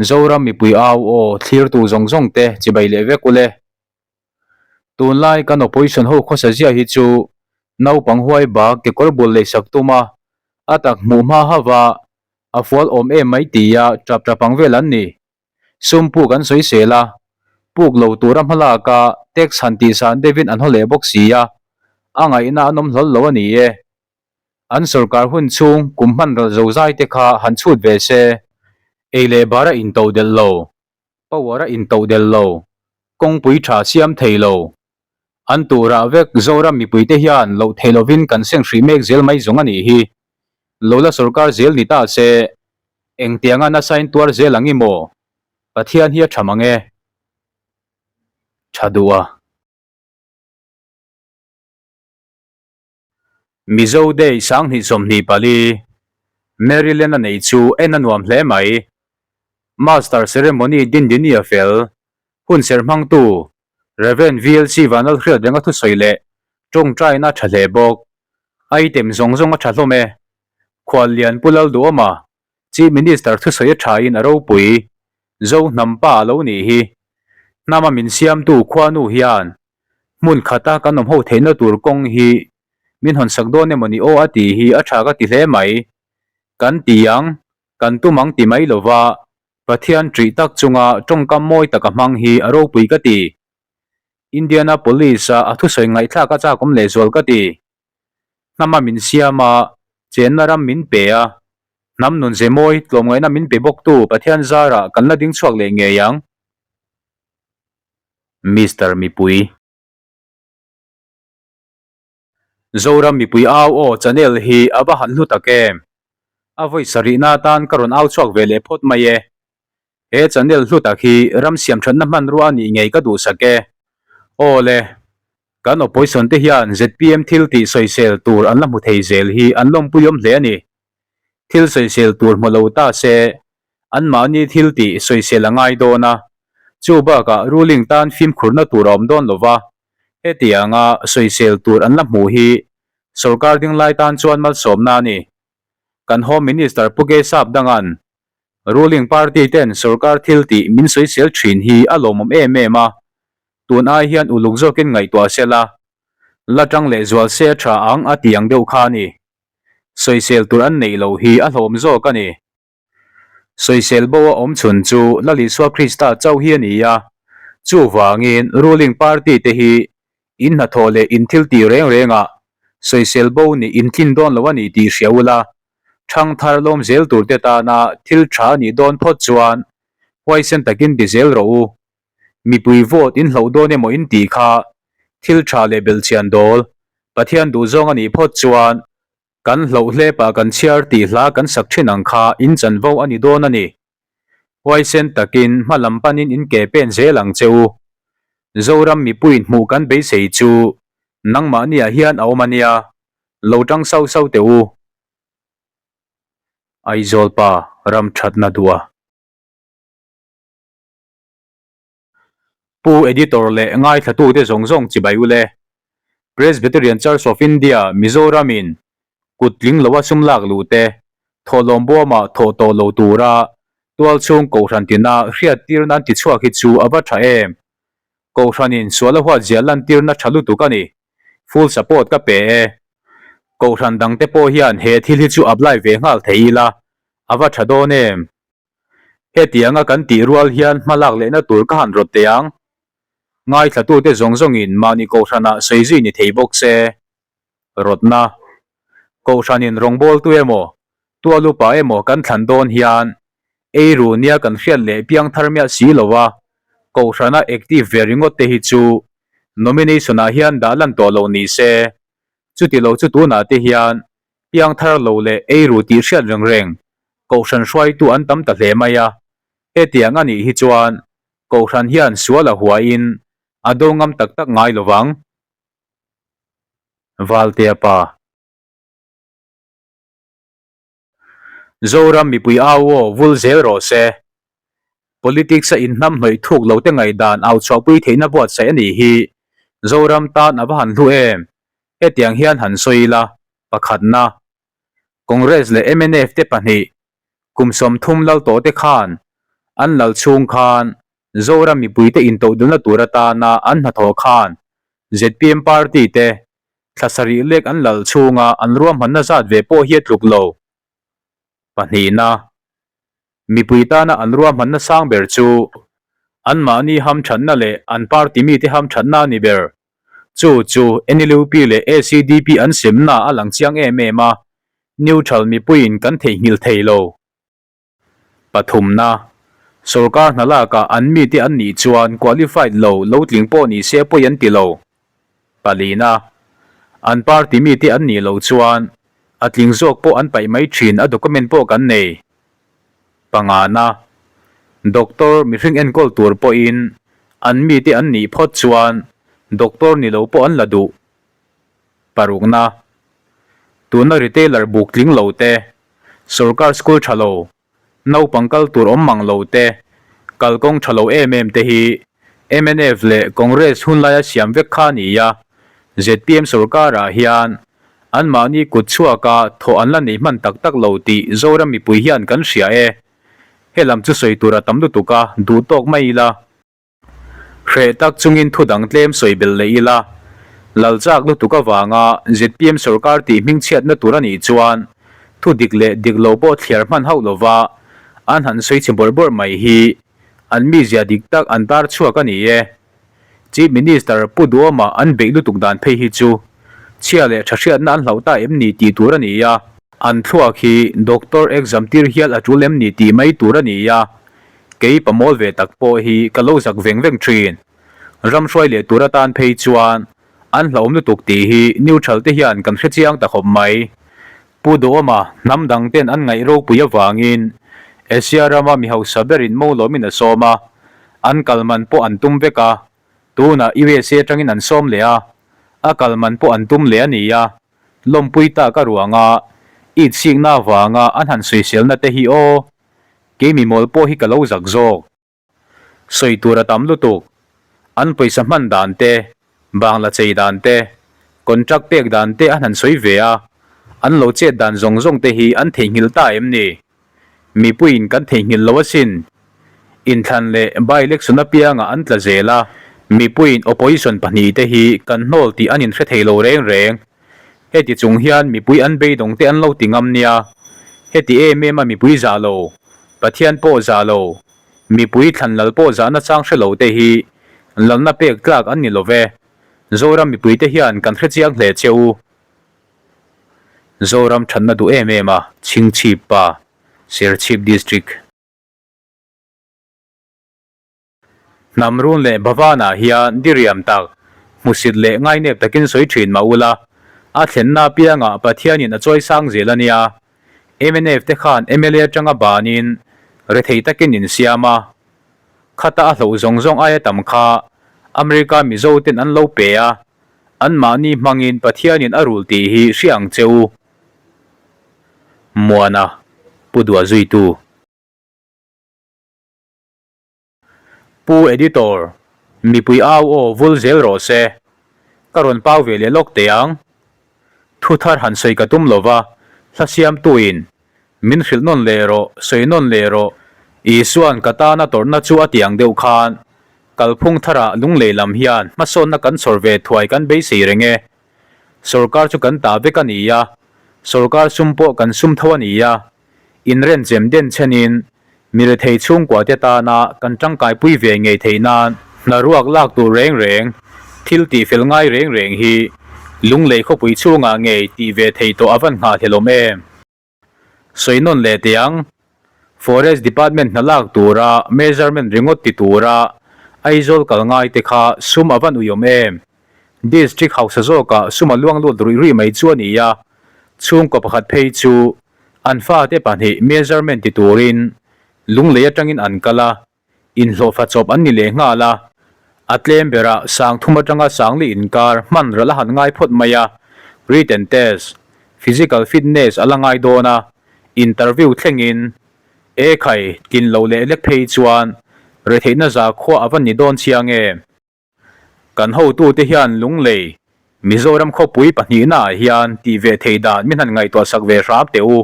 Zoram mipui au aw thlirtu zawng zawng te chibai leh vek ule. Tunlai kan opposition ho khawsa zia hi chu naupang huai bak kekawr bul leisak tum a, a tak hmuh hma hava a fual awm em mai tia tap tap ang vel an ni. Sum puk an sawi sel a, puk lo tura hmalak a tax han tih san deuhin an haw leh bawk si a, a ngaihna an awm hlawl lo a ni e. An sorkar hun chhung kum hman ral zo zai te kha han chhut ve se, ei leh bar a intoh delh lo, power a intoh delh lo, kawngpui tha siam thei lo. An turah vek Zoram mipuite hian loh theih lovin kan seng hrih mek zel mai zawng a nih hi. Lola sorkar zel ni ta se, engtianga nasa in tuar zel ang i maw? Pathian hi a tha mang e. Tha duh a. Mizo Day 2024, Maryland a nei chu en a nuam hle mai. Master Ceremony Dindini a fel, hun ser hmangtu Rev. VLC Vanlalhriat renga thusawi leh tawngtaina a tha hle bawk. Item zawng zawng a tha hlawm e. Khuallian Pu Lalduhawma, Chief Minister thusawi a thain a ropui, Zo hnam pa a lo nih hi. Hnama min siamtu khuanu hian hmun khata kan awm ho theihna tur kawng hi min hawn sak dawn emaw ni aw a tih hi a tha ka ti hle mai. Kan ti ang, kan tum ang ti mai lova Pathian ṭih tak chunga ṭawngkam mawi taka hmang hi a ropui ka ti. Indianapolis-a a thusawi ngaihthlak a chak awm lehzual ka ti. Hnama min siam a, chenna ram min pe a, hnam nun ze mawi tlawmngaihna min pe bawktu Pathian zarah kan la ding chhuak leh ngei ang. Mister Mipui. Zoram mipui au aw channel hi a va han hlu tak em! A vawi sarihna atan ka rawn au chhuak ve leh phawt mai e. He channel hlu tak hi ram siam thatna hmanrua a nih ngei ka duhsak e. Aw le, kan opposition te hian zpm thil tih sawisel tur an la hmu thei zel hi an lawmpui awm hle a ni. Thil sawisel tur hmu lo ta se, anmahni thil tih sawisel a ngai dawn a, chu bakah ruling tan fimkhurna tur a awm dawn lo va, hetianga sawisel tur an la hmuh hi sorkar dinglai tan chuan malsawmna a ni. Kan Home Minister Pu Kesap Dangan ruling party ten sorkar thil tih min sawisel thin hi a lawmawm em em a, tun ai hian uluk zawkin ngaihtuah sela, la tang leh zual se a tha ang a ti ang deuh kha a ni. Sawisel tur an neih loh hi a hlawm zawk a ni. Sawisel bo a awm chhun chu Lal Isua Krista chauh hi a ni a, chuvangin ruling party te hi in hnathawh leh in thil tih reng rengah sawisel bo nih in tlin dawn lo a ni tih hria ula, thangthar lawm zel tur te tana thil tha a nih dawn phawt chuan huaisen takin ti zel rawh u. Mipui vote in hloh dawn emaw in tih kha thil tha leh belhchian dawl Pathian duhzawng a nih phawt chuan Kan hloh hlepah kan chhiar tih hla kan sak thin ang kha in chanvo a ni dawn a ni. Huaisen takin hma lam panin in ke pen zel ang che u. Zoram mipuiin hmuh kan beisei chu nangmahniah hian a awm a nia, lo tang sauh sauh teh u. Aizawl pa ram thatna duh a. Pu Editor leh ngaithlatute zawng zawng chibai u le. Presbyterian Church of India Mizoram in kut tling loa sum lak luh te, thawhlawm buama thawh tawh lo tura tualchhung Kohhran tina hriattirna an tichhuak hi chu a va tha em. Kohhran in sual a huat zia lantirna tha lutuk a ni. Full support ka pe e. Kohhran dangte pawh hian he thil hi chu apply ve nghal thei ila a va tha dawn em. Hetianga kan tih rual hian hma lak lehna tur ka han rawt teh ang. Ngaithlatute zawng zawngin mahni kohhranah sawi zui ni thei bawk se. Rawtna. Kohhranin rawngbawltu emaw, tualupa emaw kan thlan dawn hian eiru nia kan hriat leh piang thar miah si lo a, kohhrana active ve ringawt te hi chu nomination-ah hian dah lan tawh lo ni se. Chuti lo chu tunah te hian piang thar lo leh eiru tih hriat reng reng Kohhran hruaitu an tam ta hle mai a, hetiang a nih hi chuan Kohhran hian sual a huain a do ngam tak tak ngai lo vang. Valtea pa. Zoram mipui au aw vul zel rawh se. Politics a inhnamhnawih thuk lo te ngaihdan au chhuahpui theihna buatsaih a nih hi Zoram tan a va han hlu em? Hetiang hian han sawi ila, pakhatna. Congress leh mnf te pahnih kum 30 lal tawh te khan An lal chhung khan Zoram mipuite intohdelna tur atana an hnathawh khan zpm party te thla sarih lek an lal chhunga an ruahmanna zat ve pawh hi a tluk lo. Pahnihna, mipui tana an ruahmanna sang ber chu anmahni hamthatna leh an party mite hamthatna a ni ber. Chu chu NLUP leh ACDP an semna a lang chiang em em a, neutral mipuiin kan theihnghilh thei lo. Pathumna, Sorkar hna lakah an mite an nih chuan qualified lo lo tling pawh ni se pawi an ti lo. Palina, An party mite an nih loh chuan a tling zawk pawh an paih mai thin a document pawh kan nei. Pangana, Doctor mihring enkawl tur pawhin an mite an nih phawt chuan doctor ni lo pawh an la duh. Parukna, Tuna retailer buk tling lo te Sorkar school tha lo, naupang kal tur awm mang lo te, kalkawng tha lo em em te hi mnf leh Congress hunlaia siam vek kha a ni a, zpm sorkarah hian anmahni kut chhuaka thawh an la nei hman tak tak lo tih Zoram mipui hian kan hria e. Helam chu sawi tur a tam lutuk a, duh tawk mai ila. Hreh tak chungin thu dang tlem sawi belh leh ila, Lalchak lutuk avanga zpm sorkar tih hmingchhiatna tur a nih chuan thu dik leh dik lo pawh thliar hman hauh lova an han sawi chhe bawrh bawrh mai hi an mizia dik tak an tar chhuak a ni e. Chief Minister Pu Duhawma an beih lutuk dan phei hi chu chhia leh tha hriatna an hlauh ta em ni tih tur a ni a. An thluak hi doctor exam tir hial a tul em ni tih mai tur a ni a. Kei pamawl ve tak pawh hi ka lo zak veng veng thin. Ram hruai leh tur atan phei chuan an hlauhawm lutuk tih hi neutral te hian kan hre chiang ta khawp mai. Pu Duhawma hnam dang ten an ngaih ropui avangin Asia rama mi hausa berin Molawmin a sawm a, an kal man pawh an tum vek a, tunah USA atangin an sawm leh a, a kal man pawh an tum leh a ni a, lawmpui tak a ruanga itsikna avanga an han sawiselna te hi aw. Kei mi mawl pawh hi ka lo zak zawk. Sawi tur a tam lutuk. An pawisa hman dan te, bangla chei dan te, contract pek dan te an han sawi ve a, an lo chet dan zawng zawng te hi an theihnghilh ta em ni? Mipuiin kan theihnghilh lo asin. Inthlan leh by-election apiangah an tla zel a, mipuiin opposition pahnihte hi kan hnawl tih an inhre thei lo reng reng. Heti chung hian mipui an beidawng te an lo ti ngam nia. Heti em em a mipui zah lo, Pathian pawh zah lo, mipui thlan lal pawh zahna chang hre lo te hi lalna pek tlak an ni lo ve. Zoram mipui te hian kan hre chiang hle che u. Zoram thatna duh em em a Chhingchhip pa, Serchhip District. Hnam run leh Bhavan-ah hian diriam tak, hmusit leh ngainep takin sawi thin mah ula, a thlenna apiangah Pathianin a chawi sang zel a nia. Mnf te khan mla atanga banin rethei takin in siam a. Khata a hloh zawng zawng aia tam kha America Mizo ten an lo pe a, anmahni hmangin Pathianin a rul tih hi hria ang che u. Muana, Pu Dua zuitu. Pu Editor, mipui au aw vul zel rawh se. Ka rawn pau ve leh lawk teh ang. Thu thar han sawi ka tum lova, hla siamtuin, Min hrilh nawn leh rawh, sawi nawn leh rawh. Isua'n ka tana tawrhna chu a ti ang deuh khan, kalphung tharah lunglei lam hian hmasawnna kan chhawr ve thuai kan beisei reng e. Sorkar chu kan ta vek a ni a, sorkar sum pawh kan sum tho a ni a. Inrenchem den chhenin mi rethei chhungkua te tana kan tangkaipui ve ngei theih nan hna ruak lak tur reng reng, thil tih fel ngai reng reng hi Lunglei khawpui chhungah ngei tih ve thei tawh a van nghahhlelawm em? Sawi nawn leh teh ang, Forest Department hna lak tura measurement ringawt ti tura Aizawl kal ngai te kha sum a van uiawm em? District hausa zawkah sum a luang lut ruih ruih mai chu a ni a, chhungkaw pakhat phei chu an fate pahnih measurement ti turin Lunglei atangin an kal a, inhlawhfa chawp an ni leh nghal a, a tlem berah Sangthum atanga Sangli inkar hman ral a han ngai phawt mai a, written test, physical fitness a la ngai dawn a, interview thlengin e khai tlin lo leh lek phei chuan retheihna zakhua a va ni dawn chiang em? Kan hotute hian Lunglei, Mizoram khawpui pahnihnaah hian tih ve thei dan min han ngaihtuah sak ve hram teh u.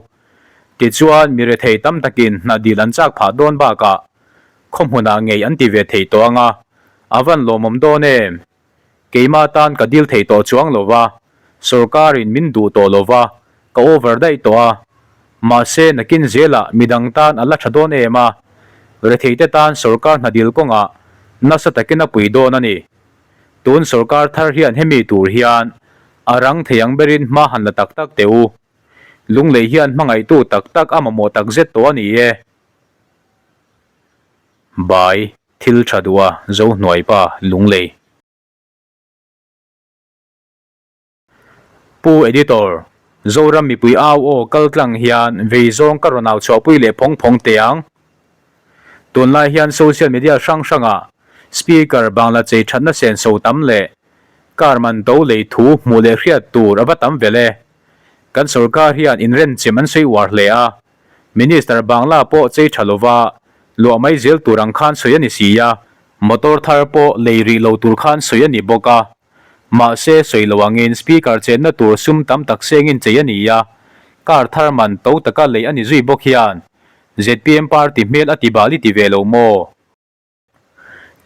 Tichuan, mi rethei tam takin hna dil an chak phah dawn bakah, Khaw hmunah ngei an ti ve thei tawh ang a, a van lawmawm dawn em? Keimah tan ka dil thei tawh chuang lo va, sorkarin min duh tawh lo va, ka over daih tawh a. Mahse, nakin zelah midang tan a la tha dawn em a, retheite tan sorkar hna dil kawngah nasa takin a pui dawn a ni. Tun sorkar thar hian hemi tur hian a rang thei ang berin hma han la tak tak teh u. Lunglei hian hmangaihtu tak tak a mamawh tak zet tawh a ni e. Bai, thil tha duh a, Zohnuaipa, Lunglei. Pu Editor, Zoram mipui au aw kal tlang hian vei zawng ka rawn au chhuahpui leh phawng phawng teh ang. Tunlai hian social media hrang hrangah Speaker Bangla chei thatna senso tam leh car man to lei thu hmuh leh hriat tur a va tam vel e. Kan sorkar hian inrenchem an sawi uar hle a, Minister Bangla pawh chei tha lova luah mai zel tur ang khan sawi a ni si a, motor thar pawh lei rih lo tur khan sawi a ni bawk a. Mahse, sawi lo angin Speaker chenna tur sum tam tak sengin chei a ni a, car thar man to taka lei a ni zui bawk hian zpm party hmel a ti bal i ti ve lo maw?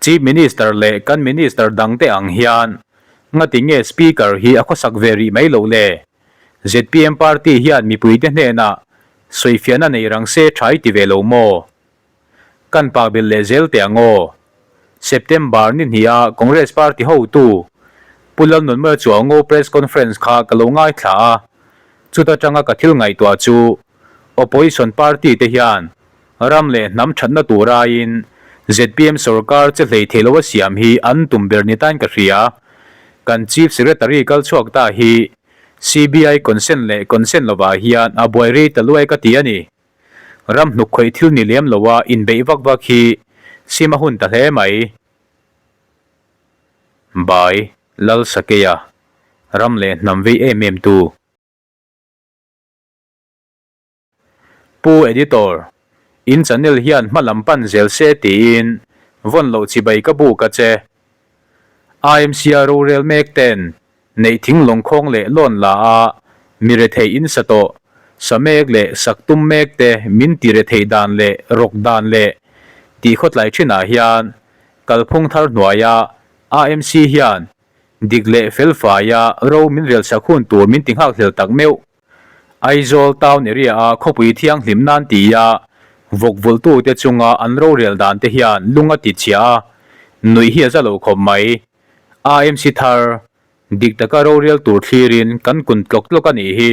Chief Minister leh kan Minister dangte ang hian ngati nge Speaker hi a khawsak ve rih mai loh le? Zpm party hian mipuite hnenah sawifiahna nei rang se tha i ti ve lo maw? Kan pak belh leh zel teh ang aw. September ni hniha Congress party hotu Pu Lalnunmawia Chuango press conference kha ka lo ngaithla a, chuta tanga ka thil ngaihtuah chu Opposition party te hian Ram leh hnam thatna tur aiin zpm sorkar che hlei thei lo a siam hi an tum ber ni tain ka hria. Kan Chief Secretary kal chhuak ta hi CBI consent leh consent lovah hian a buai rei ta luai ka ti a ni. Ram hnuk khawih thil ni lem loa inbeih vak vak hi sim a hun ta hle mai. Bai Lalsakeia, ram leh hnam vei em em tu. Pu Editor, in channel hian hma lam pan zel se tiin vawn loh chibai ka buk a che. IMC-a rorel mek ten neih thing lawngkhawng leh lawn la a mi rethei in sa tawh, sa mek leh sak tum mek te min ti rethei dan leh rawk dan leh tih khawtlai thinah hian kalphung thar hnuaia IMC hian dik leh felfaia ro min relsak hun tur min ti nghak hlel tak meuh. Aizawl town area a khawpui thianghlim nan tia vawk vulhtute chunga an rorel dan te hian lung a ti chhia a, nuih hi a za lo khawp mai. AMC thar, dik taka rorel tur thlirin kan kun tlawk tlawk a nih hi.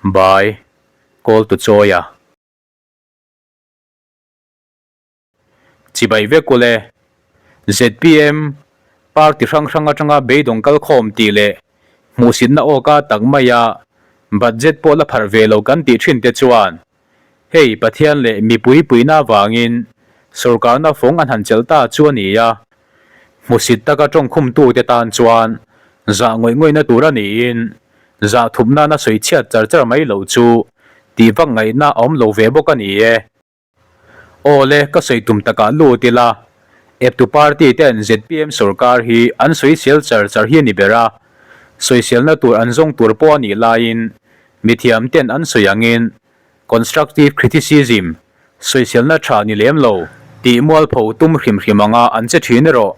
Bai, call to Chawia. Chibai vek ule. Zpm party hrang hrang atanga beidawng kal khawm tih leh hmuhsitna awka tak maia budget pawh la pharh ve lo kan tih thin te chuan hei Pathian leh mipui puihna avangin sorkarna fawng an han chelh ta chu a ni a. Hmuhsit taka tawngkhumtute tan chuan zah ngawih ngawihna tur a niin zah thup nana sawi chhiat char char mai loh chu tih vak ngaihna a awm lo ve bawk a ni e. Aw le, ka sawi tum takah lut ila, eptu party ten zpm sorkar hi an sawisel char char hi a ni ber a, sawiselna tur an zawng tur pawh a nih laiin mithiam ten an sawi angin constructive criticism, sawiselna tha ni lem lo, tih mualpho tum hrim hrim anga an che thin erawh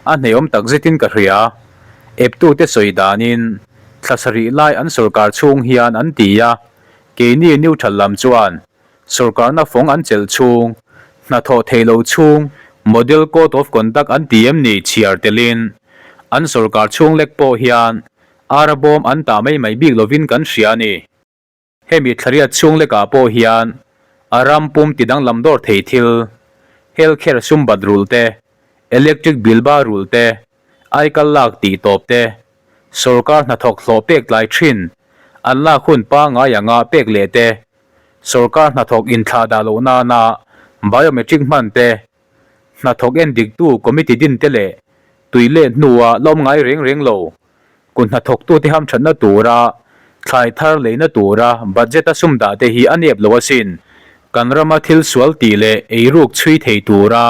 a hneawm tak zetin ka hria. Eptute sawi danin thla sarih lai an sorkar chhung hian an ti a, keini neutral lam chuan Sorkarna fawng an chelh chhung, hnathawh theih loh chhung, Model Code of Conduct an ti em ni chhiar telin, an sorkar chhung lek pawh hian ara bawm an tah mai mai bik lovin kan hria a ni. Hemi thlariat chhung lekah pawh hian a ram pum ti danglam dawr thei thil, health care sum bat rulh te, electric bill ba rulh te, aikal lak tih tawp te, sorkar hnathawk hlawh pek tlai thin an lak hun pangngai anga pek leh te, sorkar hnathawk inthlah dah loh nana biometric hman te, hnathawk en diktu committee din te leh tui let hnua lawm ngai reng reng lo kut hnathawktute hamthatna tura thlai thar leina tura budget a sum dah te hi a nep lo asin. Kan rama thil sual tih leh eiruk chhui thei tura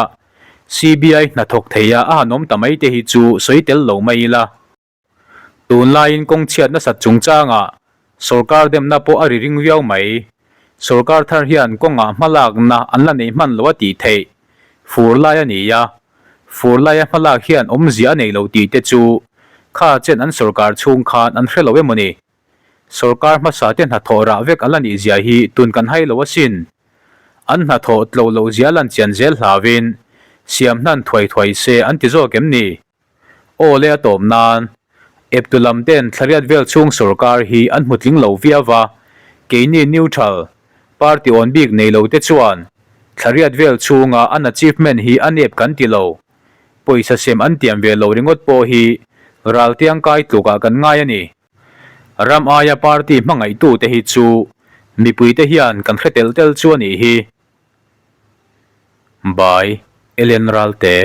CBI hnathawk theia a han awm ta mai te hi chu sawi tel lo mai ila. Tunlaiin kawng chhiat nasat chungchangah sorkar demna pawh a ri ring viau mai. Sorkar thar hian kawngah hmalakna an la nei hman lo a tih theih. Fur lai a ni a, fur laia hmalak hian awmzia a nei lo tih te chu kha chen an sorkar chhung khan an hre lo emaw ni? Sorkar hmasa te hnathawh rah vek a la nih zia hi tun kan hai lo asin. An hnathawh tlo loh zia lan chian zel hlauin siam hnan thuai thuai se an ti zawk em ni? Aw le a tawp nan, eptu lam ten thlariat vel chhung sorkar hi an hmu tling lo viau va, keini neutral, party awn bik nei lo te chuan thlariat vel chhunga an achievement hi a nep kan ti lo. Pawisa sem an tiam ve lo ringawt pawh hi raltiang kai tlukah kan ngai a ni. Ram aia party hmangaihtute hi chu mipuite hian kan hre tel tel chu a nih hi. By Ellen Ralte.